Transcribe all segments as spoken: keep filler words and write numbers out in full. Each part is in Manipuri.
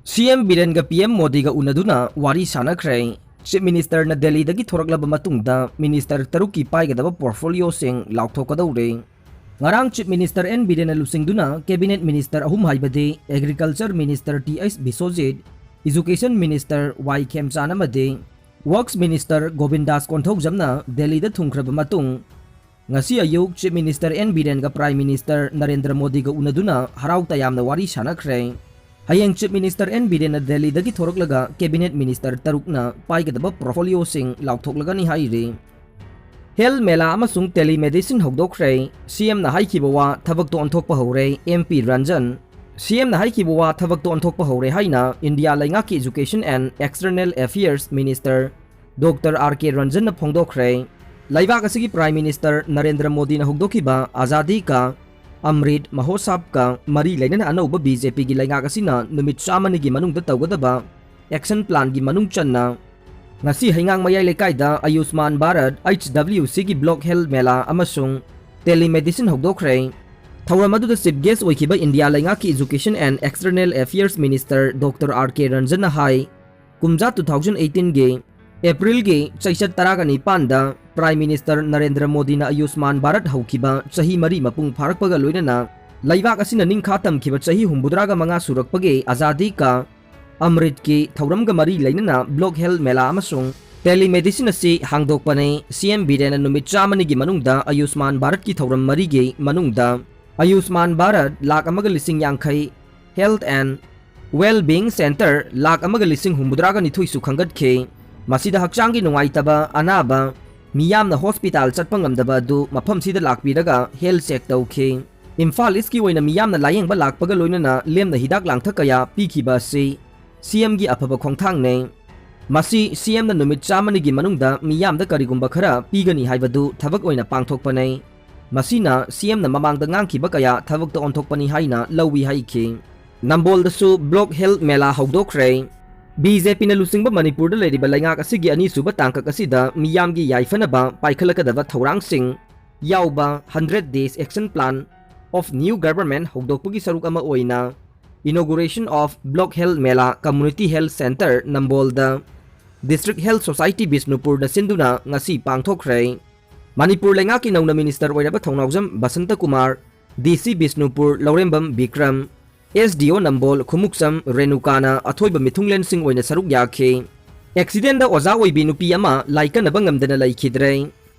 ꯁꯤ ꯑꯦꯝ ꯕꯤꯔꯦꯟꯒ ꯄꯤ ꯑꯦꯝ ꯃꯣꯗꯤꯒ ꯎꯅꯗꯨꯅ ꯋꯥꯔꯤ ꯁꯥꯟꯅꯈ꯭ꯔꯦ꯫ ꯆꯤꯐ ꯃꯤꯅꯤꯁꯇꯔꯅ ꯗꯦꯜꯂꯤꯗꯒꯤ ꯊꯣꯔꯛꯂꯕ ꯃꯇꯨꯡꯗ ꯃꯤꯅꯤꯁꯇꯔ ꯇꯔꯨꯛꯀꯤ ꯄꯥꯏꯒꯗꯕ ꯄꯣꯔꯠꯐꯣꯂꯤꯑꯣꯁꯤꯡ ꯂꯥꯎꯊꯣꯛꯀꯗꯧꯔꯦ꯫ ꯉꯔꯥꯡ ꯆꯤꯐ ꯃꯤꯅꯤꯁꯇꯔ ꯑꯦꯟ ꯕꯤꯔꯦꯟꯅ ꯂꯨꯆꯤꯡꯗꯨꯅ ꯀꯦꯕꯤꯅꯦꯠ ꯃꯤꯅꯤꯁꯇꯔ ꯑꯍꯨꯝ ꯍꯥꯏꯕꯗꯤ agriculture minister T H Biswajit, education minister Y Khemchand ꯑꯃꯗꯤ ꯋꯔꯛꯁ ꯃꯤꯅꯤꯁꯇꯔ ꯒꯣꯕꯤꯟꯗꯥꯁ ꯀꯣꯟꯊꯧꯖꯝꯅ ꯗꯦꯜꯂꯤꯗ ꯊꯨꯡꯈ꯭ꯔꯕ ꯃꯇꯨꯡ, ꯉꯁꯤ ꯑꯌꯨꯛ ꯆꯤꯐ ꯃꯤꯅꯤꯁꯇꯔ ꯑꯦꯟ ꯕꯤꯔꯦꯟꯒ ꯄ꯭ꯔꯥꯏꯝ ꯃꯤꯅꯤꯁꯇꯔ ꯅꯔꯦꯟꯗ꯭ꯔ ꯃꯣꯗꯤꯒ ꯎꯅꯗꯨꯅ ꯍꯔꯥꯎ ꯇꯌꯥꯝꯅ ꯋꯥꯔꯤ ꯁꯥꯟꯅꯈ꯭ꯔꯦ꯫ ꯍꯌꯦꯡ ꯆꯤꯐ ꯃꯤꯅꯤꯁꯇꯔ ꯑꯦꯟ ꯕꯤꯔꯦꯟꯅ ꯗꯦꯜꯂꯤꯗꯒꯤ ꯊꯣꯔꯛꯂꯒ ꯀꯦꯕꯤꯅꯦꯠ ꯃꯤꯅꯤꯁꯇꯔ ꯇꯔꯨꯛꯅ ꯄꯥꯏꯒꯗꯕ ꯄꯣꯔꯠꯐꯣꯂꯤꯑꯣꯁꯤꯡ ꯂꯥꯎꯊꯣꯛꯂꯒꯅꯤ ꯍꯥꯏꯔꯤ꯫ ꯍꯦꯜꯊ ꯃꯦꯂꯥ ꯑꯃꯁꯨꯡ ꯇꯦꯂꯤꯃꯦꯗꯤꯁꯤꯟ ꯍꯧꯗꯣꯛꯈ꯭ꯔꯦ꯫ ꯁꯤ ꯑꯦꯝꯅ ꯍꯥꯏꯈꯤꯕ ꯋꯥ ꯊꯕꯛꯇ ꯑꯣꯟꯊꯣꯛꯄ ꯍꯧꯔꯦ, ꯑꯦꯝ ꯄꯤ ꯔꯟꯖꯟ꯫ ꯁꯤ ꯑꯦꯝꯅ ꯍꯥꯏꯈꯤꯕ ꯋꯥ ꯊꯕꯛꯇ ꯑꯣꯟꯊꯣꯛꯄ ꯍꯧꯔꯦ ꯍꯥꯏꯅ ꯏꯟꯗꯤꯌꯥ ꯂꯩꯉꯥꯛꯀꯤ education and external affairs minister doctor R K ꯔꯟꯖꯟꯅ ꯐꯣꯡꯗꯣꯛꯈ꯭ꯔꯦ꯫ ꯂꯩꯕꯥꯛ ꯑꯁꯤꯒꯤ ꯄ꯭ꯔꯥꯏꯝ ꯃꯤꯅꯤꯁꯇꯔ ꯅꯔꯦꯟꯗ꯭ꯔ ꯃꯣꯗꯤꯅ ꯍꯧꯗꯣꯛꯈꯤꯕ ꯑꯖꯥꯗꯤ ꯀꯥ ꯑꯃ꯭ꯔꯤꯠ ꯃꯍꯣꯠꯁꯥꯕꯀ ꯃꯔꯤ ꯂꯩꯅꯅ ꯑꯅꯧꯕ ꯕꯤ ꯖꯦ ꯄꯤꯒꯤ ꯂꯩꯉꯥꯛ ꯑꯁꯤꯅ ꯅꯨꯃꯤꯠ ꯆꯥꯝꯃꯅꯤꯒꯤ ꯃꯅꯨꯡꯗ ꯇꯧꯒꯗꯕ ꯑꯦꯛꯁꯟ ꯄ꯭ꯂꯥꯟꯒꯤ ꯃꯅꯨꯡ ꯆꯟꯅ ꯉꯁꯤ ꯍꯩꯉꯥꯡ ꯃꯌꯥꯏ ꯂꯩꯀꯥꯏꯗ ꯑꯌꯨꯁꯃꯥꯟ ꯚꯥꯔꯠ, ꯑꯩꯆ ꯗꯕ꯭ꯂꯤꯎ ꯁꯤꯒꯤ ꯕ꯭ꯂꯣꯛ ꯍꯦꯜꯊ ꯃꯦꯂꯥ ꯑꯃꯁꯨꯡ ꯇꯦꯂꯤꯃꯦꯗꯤꯁꯤꯟ ꯍꯧꯗꯣꯛꯈ꯭ꯔꯦ꯫ ꯊꯧꯔꯝ ꯑꯗꯨꯗ ꯆꯤꯐ ꯒꯦꯁ ꯑꯣꯏꯈꯤꯕ ꯏꯟꯗꯤꯌꯥ ꯂꯩꯉꯥꯛꯀꯤ education and external affairs minister doctor R K ꯔꯟꯖꯟꯅ ꯍꯥꯏ, ꯀꯨꯝꯖꯥ ꯇꯨ ꯊꯥꯎꯖꯟ ꯑꯩꯠꯇꯤꯟꯒꯤ ꯑꯦꯄ꯭ꯔꯤꯜꯒꯤ ꯆꯩꯆꯠ ꯇꯔꯥꯒ ꯅꯤꯄꯥꯟꯗ ꯄ꯭ꯔꯥꯏꯝ ꯃꯤꯅꯤꯁꯇꯔ ꯅꯔꯦꯟꯗ꯭ꯔ ꯃꯣꯗꯤꯅ ꯑꯌꯨꯁꯃꯥꯟ ꯚꯥꯔꯠ ꯍꯧꯈꯤꯕ ꯆꯍꯤ ꯃꯔꯤ ꯃꯄꯨꯡ ꯐꯥꯔꯛꯄꯒ ꯂꯣꯏꯅꯅ ꯂꯩꯕꯥꯛ ꯑꯁꯤꯅ ꯅꯤꯡꯈꯥ ꯇꯝꯈꯤꯕ ꯆꯍꯤ ꯍꯨꯝꯐꯨꯇꯔꯥꯒ ꯃꯉꯥ ꯁꯨꯔꯛꯄꯒꯤ ꯑꯖꯥꯗꯤ ꯀꯥ ꯑꯃ꯭ꯔꯤꯠꯀꯤ ꯊꯧꯔꯝꯒ ꯃꯔꯤ ꯂꯩꯅꯅ ꯕ꯭ꯂꯣꯛ ꯍꯦꯜꯊ ꯃꯦꯂꯥ ꯑꯃꯁꯨꯡ ꯇꯦꯂꯤꯃꯦꯗꯤꯁꯤꯟ ꯑꯁꯤ ꯍꯥꯡꯗꯣꯛꯄꯅꯤ꯫ ꯁꯤ ꯑꯦꯝ ꯕꯤꯔꯦꯟꯅ ꯅꯨꯃꯤꯠ ꯆꯥꯝꯃꯅꯤꯒꯤ ꯃꯅꯨꯡꯗ ꯑꯌꯨꯁꯃꯥꯟ ꯚꯥꯔꯠꯀꯤ ꯊꯧꯔꯝ ꯃꯔꯤꯒꯤ ꯃꯅꯨꯡꯗ ꯑꯌꯨꯁꯃꯥꯟ ꯚꯥꯔꯠ ꯂꯥꯈ ꯑꯃꯒ ꯂꯤꯁꯤꯡ ꯌꯥꯡꯈꯩ, health and wellbeing centre lakh ꯑꯃꯒ ꯂꯤꯁꯤꯡ ꯍꯨꯝꯐꯨꯇꯔꯥꯒ ꯅꯤꯊꯣꯏꯁꯨ ꯈꯟꯒꯠꯈꯤ꯫ ꯃꯁꯤꯗ ꯍꯛꯆꯥꯡꯒꯤ ꯅꯨꯡꯉꯥꯏꯇꯕ, ꯑꯅꯥꯕ, ꯃꯤꯌꯥꯝꯅ ꯍꯣꯁꯄꯤꯇꯥꯜ ꯆꯠꯄ ꯉꯝꯗꯕ ꯑꯗꯨ ꯃꯐꯝꯁꯤꯗ ꯂꯥꯛꯄꯤꯔꯒ ꯍꯦꯜꯊ ꯆꯦꯛ ꯇꯧꯈꯤ꯫ ꯏꯝꯐꯥꯜ ꯏꯁꯀꯤ ꯑꯣꯏꯅ ꯃꯤꯌꯥꯝꯅ ꯂꯥꯌꯦꯡꯕ ꯂꯥꯛꯄꯒ ꯂꯣꯏꯅꯅ ꯂꯦꯝꯅ ꯍꯤꯗꯥꯛ ꯂꯥꯡꯊꯛ ꯀꯌꯥ ꯄꯤꯈꯤꯕ ꯑꯁꯤ ꯁꯤ ꯑꯦꯝꯒꯤ ꯑꯐꯕ ꯈꯣꯡꯊꯥꯡꯅꯤ꯫ ꯃꯁꯤ ꯁꯤ ꯑꯦꯝꯅ ꯅꯨꯃꯤꯠ ꯆꯥꯝꯃꯅꯤꯒꯤ ꯃꯅꯨꯡꯗ ꯃꯤꯌꯥꯝꯗ ꯀꯔꯤꯒꯨꯝꯕ ꯈꯔ ꯄꯤꯒꯅꯤ ꯍꯥꯏꯕꯗꯨ ꯊꯕꯛ ꯑꯣꯏꯅ ꯄꯥꯡꯊꯣꯛꯄꯅꯤ꯫ ꯃꯁꯤꯅ ꯁꯤ ꯑꯦꯝꯅ ꯃꯃꯥꯡꯗ ꯉꯥꯡꯈꯤꯕ ꯀꯌꯥ ꯊꯕꯛꯇ ꯑꯣꯟꯊꯣꯛꯄꯅꯤ ꯍꯥꯏꯅ ꯂꯧꯏ ꯍꯥꯏꯈꯤ꯫ ꯅꯝꯕꯣꯜꯗꯁꯨ ꯕ꯭ꯂꯣꯛ ꯍꯦꯜꯊ ꯃꯦꯂꯥ ꯍꯧꯗꯣꯛꯈ꯭ꯔꯦ꯫ ꯕꯤ ꯖꯦ ꯄꯤꯅ ꯂꯨꯆꯤꯡꯕ ꯃꯅꯤꯄꯨꯔꯗ ꯂꯩꯔꯤꯕ ꯂꯩꯉꯥꯛ ꯑꯁꯤꯒꯤ ꯑꯅꯤꯁꯨꯕ ꯇꯥꯡꯀꯛ ꯑꯁꯤꯗ ꯃꯤꯌꯥꯝꯒꯤ ꯌꯥꯏꯐꯅꯕ ꯄꯥꯏꯈꯠꯂꯛꯀꯗꯕ ꯊꯧꯔꯥꯡꯁꯤꯡ ꯌꯥꯎꯕ hundred days action plan of new government ꯍꯧꯗꯣꯛꯄꯒꯤ ꯁꯔꯨꯛ ꯑꯃ ꯑꯣꯏꯅ Inauguration of Block Health Mela Community Health Center ꯅꯝꯕꯣꯜꯗ District Health Society ꯕꯤꯁꯅꯨꯄꯨꯔꯅ ꯁꯤꯟꯗꯨꯅ ꯉꯁꯤ ꯄꯥꯡꯊꯣꯛꯈ꯭ꯔꯦ꯫ ꯃꯅꯤꯄꯨꯔ ꯂꯩꯉꯥꯛꯀꯤ ꯅꯧꯅ ꯃꯤꯅꯤꯁꯇꯔ ꯑꯣꯏꯔꯕ ꯊꯧꯅꯥꯎꯖꯝ ꯕꯁꯟꯇ ꯀꯨꯃꯥꯔ, ꯗꯤ ꯁꯤ ꯕꯤꯁꯅꯨꯄꯨꯔ ꯂꯧꯔꯦꯝꯕꯝ ꯕꯤꯀ꯭ꯔꯝ, ꯑꯦꯁ ꯗꯤ ꯑꯣ ꯅꯝꯕꯣꯜ ꯈꯨꯃꯨꯛꯆꯝ ꯔꯦꯅꯨꯀꯥꯅ ꯑꯊꯣꯏꯕ ꯃꯤꯊꯨꯡꯂꯦꯟꯁꯤꯡ ꯑꯣꯏꯅ ꯁꯔꯨꯛ ꯌꯥꯈꯤ꯫ ꯑꯦꯛꯁꯤꯗꯦꯟꯗ ꯑꯣꯖꯥ ꯑꯣꯏꯕꯤ ꯅꯨꯄꯤ ꯑꯃ ꯂꯥꯏꯀꯠꯅꯕ ꯉꯝꯗꯅ ꯂꯩꯈꯤꯗ꯭ꯔꯦ꯫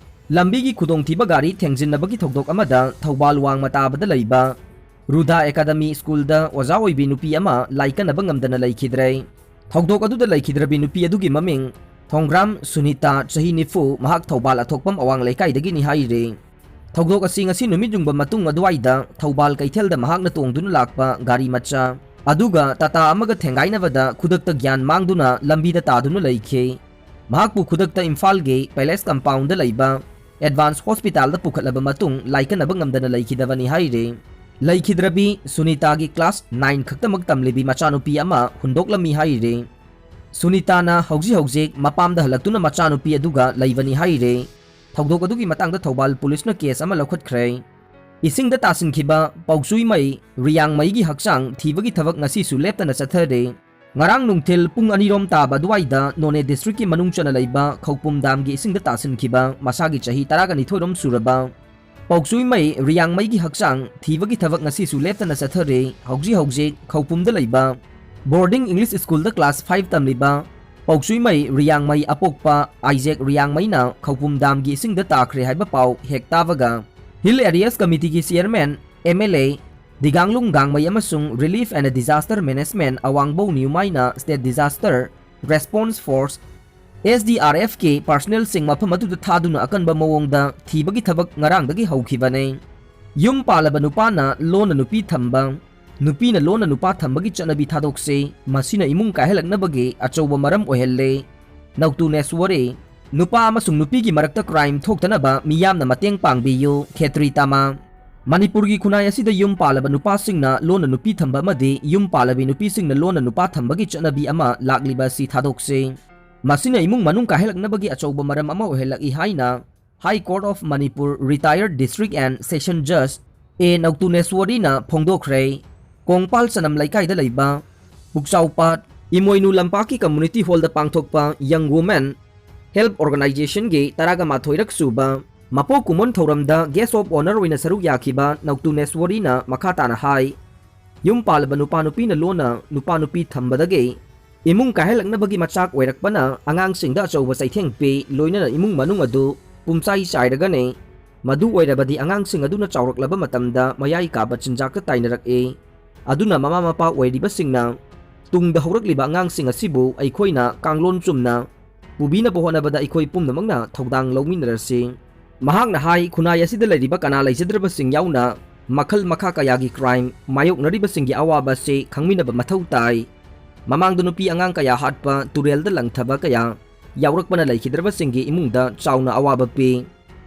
ꯂꯝꯕꯤꯒꯤ ꯈꯨꯗꯣꯡꯊꯤꯕ ꯒꯥꯔꯤ ꯊꯦꯡꯖꯤꯟꯅꯕꯒꯤ ꯊꯧꯗꯣꯛ ꯑꯃꯗ ꯊꯧꯕꯥꯜ ꯋꯥꯡꯃ ꯇꯥꯕꯗ ꯂꯩꯕ ꯔꯨꯙꯥ ꯑꯦꯀꯥꯗꯃꯤ ꯁ꯭ꯀꯨꯜꯗ ꯑꯣꯖꯥ ꯑꯣꯏꯕꯤ ꯅꯨꯄꯤ ꯑꯃ ꯂꯥꯏꯀꯠꯅꯕ ꯉꯝꯗꯅ ꯂꯩꯈꯤꯗ꯭ꯔꯦ꯫ ꯊꯧꯗꯣꯛ ꯑꯗꯨꯗ ꯂꯩꯈꯤꯗ꯭ꯔꯕꯤ ꯅꯨꯄꯤ ꯑꯗꯨꯒꯤ ꯃꯃꯤꯡ ꯊꯣꯡꯒ꯭ꯔꯥꯝ ꯁꯨꯅꯤꯇꯥ, ꯆꯍꯤ ꯅꯤꯐꯨ, ꯃꯍꯥꯛ ꯊꯧꯕꯥꯜ ꯑꯊꯣꯛꯄꯝ ꯑꯋꯥꯡ ꯂꯩꯀꯥꯏꯗꯒꯤꯅꯤ ꯍꯥꯏꯔꯤ꯫ ꯊꯧꯗꯣꯛ ꯑꯁꯤ ꯉꯁꯤ ꯅꯨꯃꯤꯠ ꯌꯨꯡꯕ ꯃꯇꯨꯡ ꯑꯗꯨꯋꯥꯏꯗ ꯊꯧꯕꯥꯜ ꯀꯩꯊꯦꯜꯗ ꯃꯍꯥꯛꯅ ꯇꯣꯡꯗꯨꯅ ꯂꯥꯛꯄ ꯒꯥꯔꯤ ꯃꯆꯥ ꯑꯗꯨꯒ ꯇꯥꯇꯥ ꯑꯃꯒ ꯊꯦꯡꯒꯥꯏꯅꯕꯗ ꯈꯨꯗꯛꯇ ꯒ꯭ꯌꯥꯟ ꯃꯥꯡꯗꯨꯅ ꯂꯝꯕꯤꯗ ꯇꯥꯗꯨꯅ ꯂꯩꯈꯤ꯫ ꯃꯍꯥꯛꯄꯨ ꯈꯨꯗꯛꯇ ꯏꯝꯐꯥꯜꯒꯤ ꯄꯦꯂꯦꯁ ꯀꯝꯄꯥꯎꯟꯗ ꯂꯩꯕ ꯑꯦꯗꯚꯥꯟꯁ ꯍꯣꯁꯄꯤꯇꯥꯜꯗ ꯄꯨꯈꯠꯂꯕ ꯃꯇꯨꯡ ꯂꯥꯏꯀꯠꯅꯕ ꯉꯝꯗꯅ ꯂꯩꯈꯤꯗꯕꯅꯤ ꯍꯥꯏꯔꯤ꯫ ꯂꯩꯈꯤꯗ꯭ꯔꯕꯤ ꯁꯨꯅꯤꯇꯥꯒꯤ ꯀ꯭ꯂꯥꯁ ꯅꯥꯏꯟ ꯈꯛꯇꯃꯛ ꯇꯝꯂꯤꯕꯤ ꯃꯆꯥꯅꯨꯄꯤ ꯑꯃ ꯍꯨꯟꯗꯣꯛꯂꯝꯃꯤ ꯍꯥꯏꯔꯤ꯫ ꯁꯨꯅꯤꯇꯥꯅ ꯍꯧꯖꯤꯛ ꯍꯧꯖꯤꯛ ꯃꯄꯥꯝꯗ ꯍꯜꯂꯛꯇꯨꯅ ꯃꯆꯥꯅꯨꯄꯤ ꯑꯗꯨꯒ ꯂꯩꯕꯅꯤ ꯍꯥꯏꯔꯤ꯫ ꯊꯧꯗꯣꯛ ꯑꯗꯨꯒꯤ ꯃꯇꯥꯡꯗ ꯊꯧꯕꯥꯜ ꯄꯨꯂꯤꯁꯅ ꯀꯦꯁ ꯑꯃ ꯂꯧꯈꯠꯈ꯭ꯔꯦ꯫ ꯏꯁꯤꯡꯗ ꯇꯥꯁꯤꯟꯈꯤꯕ ꯄꯥꯎꯆꯨꯏꯃꯩ ꯔꯤꯌꯥꯡꯃꯩꯒꯤ ꯍꯛꯆꯥꯡ ꯊꯤꯕꯒꯤ ꯊꯕꯛ ꯉꯁꯤꯁꯨ ꯂꯦꯞꯇꯅ ꯆꯠꯊꯔꯤ꯫ ꯉꯔꯥꯡ ꯅꯨꯡꯊꯤꯜ ꯄꯨꯡ ꯑꯅꯤꯔꯣꯝ ꯇꯥꯕ ꯑꯗꯨꯋꯥꯏꯗ ꯅꯣꯅꯦ ꯗꯤꯁꯇ꯭ꯔꯤꯛꯀꯤ ꯃꯅꯨꯡ ꯆꯟꯅ ꯂꯩꯕ ꯈꯧꯄꯨꯝ ꯗꯥꯝꯒꯤ ꯏꯁꯤꯡꯗ ꯇꯥꯁꯤꯟꯈꯤꯕ ꯃꯁꯥꯒꯤ ꯆꯍꯤ ꯇꯔꯥꯒ ꯅꯤꯊꯣꯏꯔꯣꯝ ꯁꯨꯔꯕ ꯄꯥꯎꯆꯨꯏꯃꯩ ꯔꯤꯌꯥꯡꯃꯩꯒꯤ ꯍꯛꯆꯥꯡ ꯊꯤꯕꯒꯤ ꯊꯕꯛ ꯉꯁꯤꯁꯨ ꯂꯦꯞꯇꯅ ꯆꯠꯊꯔꯤ꯫ ꯍꯧꯖꯤꯛ ꯍꯧꯖꯤꯛ ꯈꯧꯄꯨꯝꯗ ꯂꯩꯕ ꯕꯣꯔꯗꯤꯡ ꯏꯪꯂꯤꯁ ꯁ꯭ꯀꯨꯜꯗ ꯀ꯭ꯂꯥꯁ ꯐꯥꯏꯚ ꯇꯝꯂꯤꯕ ꯄꯥꯎꯆꯨꯏꯃꯩ ꯔꯤꯌꯥꯡꯃꯩ ꯑꯄꯣꯛꯄ ꯑꯥꯏꯖꯦꯛ ꯔꯤꯌꯥꯡꯃꯩꯅ ꯈꯧꯄꯨꯝ ꯗꯥꯝꯒꯤ ꯏꯁꯤꯡꯗ ꯇꯥꯈ꯭ꯔꯦ ꯍꯥꯏꯕ ꯄꯥꯎ ꯍꯦꯛ ꯇꯥꯕꯒ ꯍꯤꯜ ꯑꯦꯔꯤꯌꯥꯁ ꯀꯃꯤꯇꯤꯒꯤ chairman, M L A, Dinganglung Gangmei ꯑꯃꯁꯨꯡ ꯔꯤꯂꯤꯐ ꯑꯦꯟ ꯗꯤꯖꯥꯁꯇꯔ ꯃꯦꯅꯦꯖꯃꯦꯟ ꯑꯋꯥꯡꯕꯧ ꯅ꯭ꯌꯨꯃꯥꯏꯅ state disaster response force, S D R ꯑꯦꯐꯀꯤ ꯄꯥꯔꯁꯅꯦꯜꯁꯤꯡ ꯃꯐꯝ ꯑꯗꯨꯗ ꯊꯥꯗꯨꯅ ꯑꯀꯟꯕ ꯃꯑꯣꯡꯗ ꯊꯤꯕꯒꯤ ꯊꯕꯛ ꯉꯔꯥꯡꯗꯒꯤ ꯍꯧꯈꯤꯕꯅꯤ꯫ ꯌꯨꯝ ꯄꯥꯜꯂꯕ ꯅꯨꯄꯥꯅ ꯂꯣꯟꯅ ꯅꯨꯄꯤ ꯊꯝꯕ, ꯅꯨꯄꯤꯅ ꯂꯣꯟꯅ ꯅꯨꯄꯥ ꯊꯝꯕꯒꯤ ꯆꯠꯅꯕꯤ ꯊꯥꯗꯣꯛꯁꯤ, ꯃꯁꯤꯅ ꯏꯃꯨꯡ ꯀꯥꯏꯍꯜꯂꯛꯅꯕꯒꯤ ꯑꯆꯧꯕ ꯃꯔꯝ ꯑꯣꯏꯍꯜꯂꯦ꯫ ꯅꯧꯇꯨꯅꯦꯁꯋꯔꯤ, ꯅꯨꯄꯥ ꯑꯃꯁꯨꯡ ꯅꯨꯄꯤꯒꯤ ꯃꯔꯛꯇ ꯀ꯭ꯔꯥꯏꯝ ꯊꯣꯛꯇꯅꯕ ꯃꯤꯌꯥꯝꯅ ꯃꯇꯦꯡ ꯄꯥꯡꯕꯤꯌꯨ, ꯈꯦꯇ꯭ꯔꯤ ꯇꯃꯥ꯫ ꯃꯅꯤꯄꯨꯔꯒꯤ ꯈꯨꯟꯅꯥꯏ ꯑꯁꯤꯗ ꯌꯨꯝ ꯄꯥꯜꯂꯕ ꯅꯨꯄꯥꯁꯤꯡꯅ ꯂꯣꯟꯅ ꯅꯨꯄꯤ ꯊꯝꯕ ꯑꯃꯗꯤ ꯌꯨꯝ ꯄꯥꯜꯂꯕꯤ ꯅꯨꯄꯤꯁꯤꯡꯅ ꯂꯣꯟꯅ ꯅꯨꯄꯥ ꯊꯝꯕꯒꯤ ꯆꯠꯅꯕꯤ ꯑꯃ ꯂꯥꯛꯂꯤꯕ ꯑꯁꯤ ꯊꯥꯗꯣꯛꯁꯤ꯫ ꯃꯁꯤꯅ ꯏꯃꯨꯡ ꯃꯅꯨꯡ ꯀꯥꯏꯍꯜꯂꯛꯅꯕꯒꯤ ꯑꯆꯧꯕ ꯃꯔꯝ ꯑꯃ ꯑꯣꯏꯍꯜꯂꯛꯏ ꯍꯥꯏꯅ High Court of Manipur Retired District and Session Judge ꯑꯦ ꯅꯧꯇꯨꯅꯦꯁꯋꯔꯤꯅ ꯐꯣꯡꯗꯣꯛꯈ꯭ꯔꯦ꯫ ꯀꯣꯡꯄꯥꯜ ꯆꯅꯝ ꯂꯩꯀꯥꯏꯗ ꯂꯩꯕ ꯄꯨꯛꯆꯥꯎꯄꯥꯠ ꯏꯃꯣꯏꯅꯨ ꯂꯝꯄꯥꯛꯀꯤ community hallꯗ ꯄꯥꯡꯊꯣꯛꯄ Young Women Help Organizationꯒꯤ ꯇꯔꯥꯒ ꯃꯥꯊꯣꯏꯔꯛ ꯁꯨꯕ ꯃꯄꯣꯛ ꯀꯨꯝꯑꯣꯟ ꯊꯧꯔꯝꯗ guest of honour ꯑꯣꯏꯅ ꯁꯔꯨꯛ ꯌꯥꯈꯤꯕ ꯅꯧꯇꯨꯅꯦꯁ꯭ꯋꯔꯤꯅ ꯃꯈꯥ ꯇꯥꯅ ꯍꯥꯏ, ꯌꯨꯝ ꯄꯥꯜꯂꯕ ꯅꯨꯄꯥ ꯅꯨꯄꯤꯅ ꯂꯣꯟꯅ ꯅꯨꯄꯥ ꯅꯨꯄꯤ ꯊꯝꯕꯗꯒꯤ ꯏꯃꯨꯡ ꯀꯥꯏꯍꯜꯂꯛꯅꯕꯒꯤ ꯃꯆꯥꯛ ꯑꯣꯏꯔꯛꯄꯅ ꯑꯉꯥꯡꯁꯤꯡꯗ ꯑꯆꯧꯕ ꯆꯩꯊꯦꯡ ꯄꯤ, ꯂꯣꯏꯅꯅ ꯏꯃꯨꯡ ꯃꯅꯨꯡ ꯑꯗꯨ ꯄꯨꯝꯆꯥꯏ ꯆꯥꯏꯔꯒꯅꯤ꯫ ꯃꯗꯨ ꯑꯣꯏꯔꯕꯗꯤ ꯑꯉꯥꯡꯁꯤꯡ ꯑꯗꯨꯅ ꯆꯥꯎꯔꯛꯂꯕ ꯃꯇꯝꯗ ꯃꯌꯥꯏ ꯀꯥꯕ ꯆꯤꯟꯖꯥꯛꯇ ꯇꯥꯏꯅꯔꯛꯏ꯫ ꯑꯗꯨꯅ ꯃꯃꯥ ꯃꯄꯥ ꯑꯣꯏꯔꯤꯕꯁꯤꯡꯅ ꯇꯨꯡꯗ ꯍꯧꯔꯛꯂꯤꯕ ꯑꯉꯥꯡꯁꯤꯡ ꯑꯁꯤꯕꯨ ꯑꯩꯈꯣꯏꯅ ꯀꯥꯡꯂꯣꯟ ꯆꯨꯝꯅ ꯄꯨꯕꯤꯅꯕ ꯍꯣꯠꯅꯕꯗ ꯑꯩꯈꯣꯏ ꯄꯨꯝꯅꯃꯛꯅ ꯊꯧꯗꯥꯡ ꯂꯧꯃꯤꯟꯅꯔꯁꯤ꯫ ꯃꯍꯥꯛꯅ ꯍꯥꯏ, ꯈꯨꯟꯅꯥꯏ ꯑꯁꯤꯗ ꯂꯩꯔꯤꯕ ꯀꯅꯥ ꯂꯩꯖꯗ꯭ꯔꯕꯁꯤꯡ ꯌꯥꯎꯅ ꯃꯈꯜ ꯃꯈꯥ ꯀꯌꯥꯒꯤ crime ꯃꯥꯌꯣꯛꯅꯔꯤꯕꯁꯤꯡꯒꯤ ꯑꯋꯥꯕ ꯑꯁꯤ ꯈꯪꯃꯤꯟꯅꯕ ꯃꯊꯧ ꯇꯥꯏ꯫ ꯃꯃꯥꯡꯗ ꯅꯨꯄꯤ ꯑꯉꯥꯡ ꯀꯌꯥ ꯍꯥꯠꯄ, ꯇꯨꯔꯦꯜꯗ ꯂꯪꯊꯕ ꯀꯌꯥ ꯌꯥꯎꯔꯛꯄꯅ ꯂꯩꯈꯤꯗ꯭ꯔꯕꯁꯤꯡꯒꯤ ꯏꯃꯨꯡꯗ ꯆꯥꯎꯅ ꯑꯋꯥꯕ ꯄꯤ꯫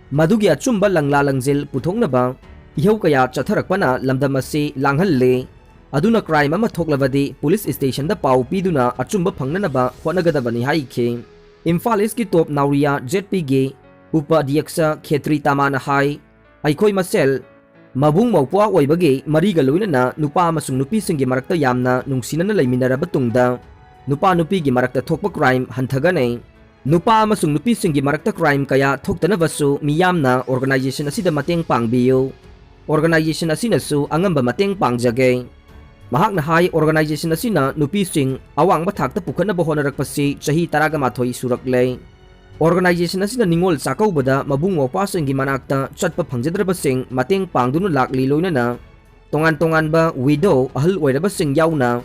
ꯃꯗꯨꯒꯤ ꯑꯆꯨꯝꯕ ꯂꯪꯂꯥ ꯂꯪꯖꯦꯜ ꯄꯨꯊꯣꯛꯅꯕ ꯏꯍꯧ ꯀꯌꯥ ꯆꯠꯊꯔꯛꯄꯅ ꯂꯝꯗꯝ ꯑꯁꯤ ꯂꯥꯡꯍꯜꯂꯤ꯫ ꯑꯗꯨꯅ crime ꯑꯃ ꯊꯣꯛꯂꯕꯗꯤ police stationꯗ ꯄꯥꯎ ꯄꯤꯗꯨꯅ ꯑꯆꯨꯝꯕ ꯐꯪꯅꯅꯕ ꯍꯣꯠꯅꯒꯗꯕꯅꯤ ꯍꯥꯏꯈꯤ꯫ ꯏꯝꯐꯥꯜ Eastꯀꯤ top ꯅꯥꯎꯔꯤꯌꯥ ZPꯒꯤ ꯎꯄꯥꯙ꯭ꯌꯛꯁ ꯈꯦꯇ꯭ꯔꯤ ꯇꯥꯃꯥꯅ ꯍꯥꯏ, ꯑꯩꯈꯣꯏ ꯃꯁꯦꯜ ꯃꯕꯨꯡ ꯃꯧꯄ꯭ꯋꯥ ꯑꯣꯏꯕꯒꯤ ꯃꯔꯤꯒ ꯂꯣꯏꯅꯅ ꯅꯨꯄꯥ ꯑꯃꯁꯨꯡ ꯅꯨꯄꯤꯁꯤꯡꯒꯤ ꯃꯔꯛꯇ ꯌꯥꯝꯅ ꯅꯨꯡꯁꯤꯅꯅ ꯂꯩꯃꯤꯟꯅꯔꯕ ꯇꯨꯡꯗ ꯅꯨꯄꯥ ꯅꯨꯄꯤꯒꯤ ꯃꯔꯛꯇ ꯊꯣꯛꯄ crime ꯍꯟꯊꯒꯅꯤ꯫ ꯅꯨꯄꯥ ꯑꯃꯁꯨꯡ ꯅꯨꯄꯤꯁꯤꯡꯒꯤ ꯃꯔꯛꯇ crime ꯀꯌꯥ ꯊꯣꯛꯇꯅꯕꯁꯨ ꯃꯤꯌꯥꯝꯅ organization ꯑꯁꯤꯗ ꯃꯇꯦꯡ ꯄꯥꯡꯕꯤꯌꯨ꯫ Organization ꯑꯁꯤꯅꯁꯨ ꯑꯉꯝꯕ ꯃꯇꯦꯡ ꯄꯥꯡꯖꯒꯦ꯫ ꯃꯍꯥꯛꯅ ꯍꯥꯏ, organization ꯑꯁꯤꯅ ꯅꯨꯄꯤꯁꯤꯡ ꯑꯋꯥꯡꯕ ꯊꯥꯛꯇ ꯄꯨꯈꯠꯅꯕ ꯍꯣꯠꯅꯔꯛꯄꯁꯤ ꯆꯍꯤ ꯇꯔꯥꯒ ꯃꯥꯊꯣꯏ ꯁꯨꯔꯛꯂꯦ꯫ Organization ꯑꯁꯤꯅ ꯅꯤꯉꯣꯜ ꯆꯥꯛꯀꯧꯕꯗ ꯃꯕꯨꯡ ꯃꯧꯄ꯭ꯋꯥꯁꯤꯡꯒꯤ ꯃꯅꯥꯛꯇ ꯆꯠꯄ ꯐꯪꯖꯗ꯭ꯔꯕꯁꯤꯡ ꯃꯇꯦꯡ ꯄꯥꯡꯗꯨꯅ ꯂꯥꯛꯂꯤ, ꯂꯣꯏꯅꯅ ꯇꯣꯉꯥꯟ ꯇꯣꯉꯥꯟꯕ widow, ꯑꯍꯜ ꯑꯣꯏꯔꯕꯁꯤꯡ ꯌꯥꯎꯅ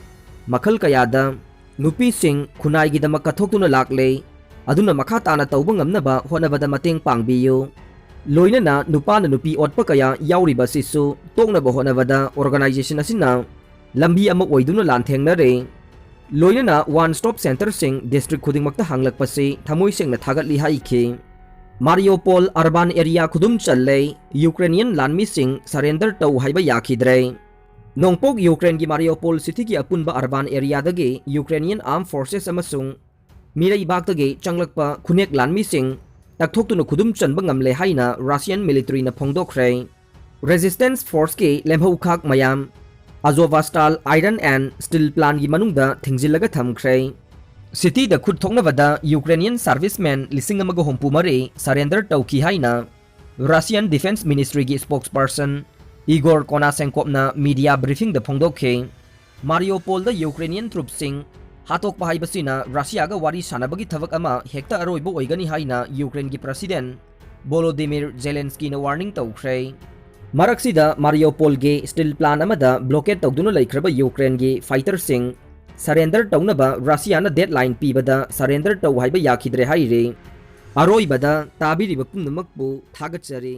ꯃꯈꯜ ꯀꯌꯥꯗ ꯅꯨꯄꯤꯁꯤꯡ ꯈꯨꯟꯅꯥꯏꯒꯤꯗꯃꯛ ꯀꯠꯊꯣꯛꯇꯨꯅ ꯂꯥꯛꯂꯦ꯫ ꯑꯗꯨꯅ ꯃꯈꯥ ꯇꯥꯅ ꯇꯧꯕ ꯉꯝꯅꯕ ꯍꯣꯠꯅꯕꯗ ꯃꯇꯦꯡ ꯄꯥꯡꯕꯤꯌꯨ꯫ ꯂꯣꯏꯅꯅ ꯅꯨꯄꯥꯅ ꯅꯨꯄꯤ ꯑꯣꯠꯄ ꯀꯌꯥ ꯌꯥꯎꯔꯤꯕ ꯑꯁꯤꯁꯨ ꯇꯣꯛꯅꯕ ꯍꯣꯠꯅꯕꯗ organization ꯑꯁꯤꯅ ꯂꯝꯕꯤ ꯑꯃ ꯑꯣꯏꯗꯨꯅ ꯂꯥꯟꯊꯦꯡꯅꯔꯦ꯫ ꯂꯣꯏꯅꯅ One Stop Centreꯁꯤꯡ district ꯈꯨꯗꯤꯡꯃꯛꯇ ꯍꯥꯡꯂꯛꯄꯁꯤ ꯊꯃꯣꯏ ꯁꯦꯡꯅ ꯊꯥꯒꯠꯂꯤ ꯍꯥꯏꯈꯤ꯫ Mariupol urban area ꯈꯨꯗꯨꯝ ꯆꯜꯂꯦ, Ukrainian ꯂꯥꯟꯃꯤꯁꯤꯡ surrender ꯇꯧ ꯍꯥꯏꯕ ꯌꯥꯈꯤꯗ꯭ꯔꯦ꯫ ꯅꯣꯡꯄꯣꯛ Ukraineꯒꯤ Mariupol cityꯒꯤ ꯑꯄꯨꯟꯕ urban areaꯗꯒꯤ Ukrainian armed forces ꯑꯃꯁꯨꯡ ꯃꯤꯔꯩꯕꯥꯛꯇꯒꯤ ꯆꯪꯂꯛꯄ ꯈꯨꯅꯦꯛ ꯂꯥꯟꯃꯤꯁꯤꯡ ꯇꯛꯊꯣꯛꯇꯨꯅ ꯈꯨꯗꯨꯝ ꯆꯟꯕ ꯉꯝꯂꯦ ꯍꯥꯏꯅ Russian militaryꯅ ꯐꯣꯡꯗꯣꯛꯈ꯭ꯔꯦ꯫ Resistance forceꯀꯤ ꯂꯦꯝꯍꯧꯈꯥꯛ ꯃꯌꯥꯝ Azovstal Iron and Steel Plantꯒꯤ ꯃꯅꯨꯡꯗ ꯊꯤꯡꯖꯤꯜꯂꯒ ꯊꯝꯈ꯭ꯔꯦ꯫ ꯁꯤꯇꯤꯗ ꯈꯨꯠ ꯊꯣꯛꯅꯕꯗ Ukrainian servicemen ꯂꯤꯁꯤꯡ ꯑꯃꯒ ꯍꯨꯝꯐꯨ ꯃꯔꯤ surrender ꯇꯧꯈꯤ ꯍꯥꯏꯅ Russian Defense Ministryꯒꯤ spokesperson Igor Konashenkovꯅ media briefingꯗ ꯐꯣꯡꯗꯣꯛꯈꯤ꯫ Mariupolꯗ Ukrainian troopꯁꯤꯡ ꯍꯥꯠꯇꯣꯛꯄ ꯍꯥꯏꯕꯁꯤꯅ Russiaꯒ ꯋꯥꯔꯤ ꯁꯥꯟꯅꯕꯒꯤ ꯊꯕꯛ ꯑꯃ ꯍꯦꯛꯇ ꯑꯔꯣꯏꯕ ꯑꯣꯏꯒꯅꯤ ꯍꯥꯏꯅ Ukraineꯒꯤ President Volodymyr Zelenskyꯅ warning ꯇꯧꯈ꯭ꯔꯦ꯫ ꯃꯔꯛꯁꯤꯗ Mariupolꯒꯤ steel plant ꯑꯃꯗ blockade ꯇꯧꯗꯨꯅ ꯂꯩꯈ꯭ꯔꯕ Ukraineꯒꯤ fighterꯁꯤꯡ surrender ꯇꯧꯅꯕ Russiaꯅ deadline ꯄꯤꯕꯗ surrender ꯇꯧ ꯍꯥꯏꯕ ꯌꯥꯈꯤꯗ꯭ꯔꯦ ꯍꯥꯏꯔꯤ꯫ ꯑꯔꯣꯏꯕꯗ ꯇꯥꯕꯤꯔꯤꯕ ꯄꯨꯝꯅꯃꯛꯄꯨ ꯊꯥꯒꯠꯆꯔꯤ꯫